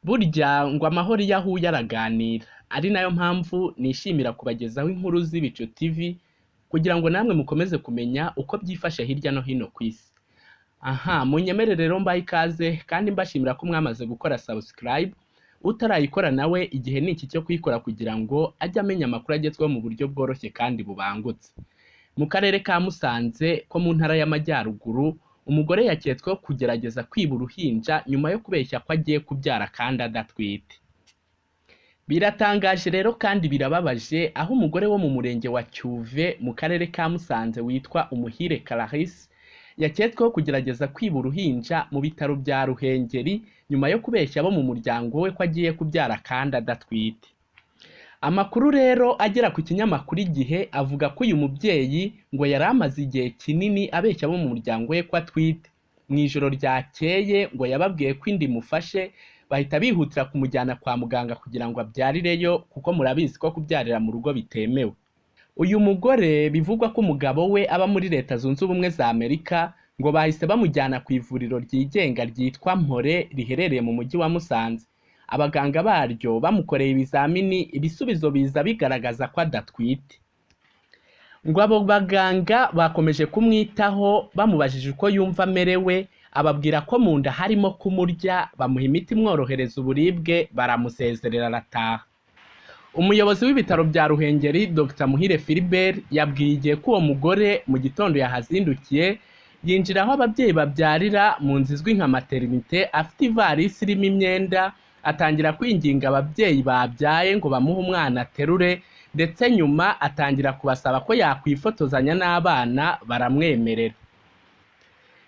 Burya ngo amahoro iyo ahuye araganira, ari nayo mpamvu nishimira kubagezaho inkuru z'Ibicu TV kugira ngo namwe mukomeze kumenya uko byifashe hirya no hino ku isi. Aha, munyemere rero mbahe ikaze kandi mbashimira ko mwamaze gukora subscribe, utarayikora nawe igihe ni iki cyo kuyikora kugira ngo ajye amenya amakuru agezweho mu buryo bworoshye kandi bubangutse. Mu karere ka Musanze ko mu ntara y'Amajyaruguru, umugore yaketsweho kugerageza kwiba uruhinja nyuma yo kubeshya ko agiye kubyara kandi adatwite. Biratangaje rero kandi birababaje aho umugore wo mu murenge wa Cyuve mu karere ka Musanze witwa Umuhire Clarisse yaketsweho kugerageza kwiba uruhinja mu bitaro bya Ruhengeri nyuma yo kubeshya abo mu muryango we ko agiye kubyara kandi adatwite. Amakuru rero agera ku kinyamakuru Igihe avuga ko uyu mubyeyi ngo yari amaze igihe kinini abeshya abo mu muryango we ko atwite. Mu ijoro ryakeye ngo yababwiye ko inda imufashe, bahita bihutira kumujyana kwa muganga kugira ngo abyarireyo, kuko murabizi ko kubyarira mu rugo bitemewe. Uyu mugore bivugwa ko umugabo we aba muri Leta Zunze Ubumwe za Amerika, ngo bahise bamujyana ku ivuriro ryigenga ryitwa Mpore riherereye mu mujyi wa Musanze. Abaganga baryo bamukoreye ibizamini, ibisubizo biza bigaragaza ko adatwite. Ngo abo baganga bakomeje kumwitaho, bamubajije uko yumva amerewe, ababwira ko mu nda harimo kumurya, bamuha imiti imworohereza uburibwe, baramusezerera arataha. Umuyobozi w'ibitaro bya Ruhengeri Dr Muhire Philbert yabwiye Igihe ko uwo mugore mu gitondo yahazindukiye, yinjira aho ababyeyi babyarira mu nzu izwi nka maternité, afite ivarisi irimo imyenda, atangira kwinginga ababyeyi babyaye ngo bamuhe umwana aterure, ndetse nyuma atangira kubasaba ko yakwifotozanya n'abana, baramwemerera.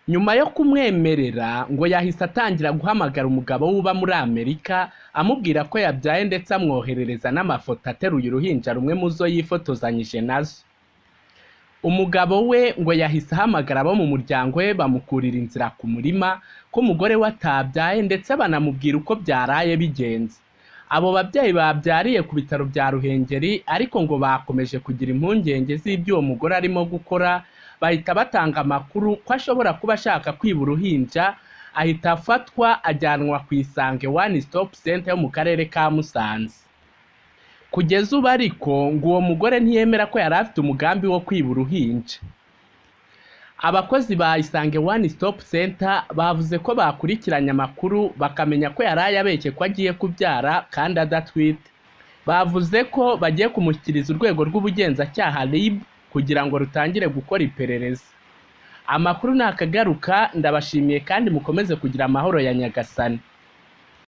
Nyuma yo kumwemerera ngo yahise atangira guhamagara umugabo we uba muri Amerika, amubwira ko yabyaye ndetse amwoherereza n'amafoto ateruye uruhinja rumwe mu zo yifotozanyije nazo. Umugabo we ngo yahise ahamagara abo mu muryango we bamukurira inzira ku murima ko umugore we atabyaye, ndetse banamubwira uko byaraye bigenze. Abo babyeyi babyariye ku bitaro bya Ruhengeri ariko ngo bakomeje kugira impungenge z'ibyo uwo mugore arimo gukora, bahita batanga amakuru ko ashobora kuba ashaka kwiba uruhinja, ahita afatwa ajyanwa ku Isange One Stop Center yo mu karere ka Musanze. Kugeza ubu ariko ngo uwo mugore ntiyemera ko yari afite umugambi wo kwiba uruhinja. Abakozi ba Isange One Stop Center bavuze ko bakurikiranye amakuru bakamenya ko yari abeshye ko agiye kubyara kandi adatwite. Bavuze ko bagiye kumushyikiriza urwego rw'ubugenzacyaha RIB kugira ngo rutangire gukora iperereza. Amakuru nakagaruka, ndabashimiye kandi mukomeze kugira amahoro ya Nyagasani.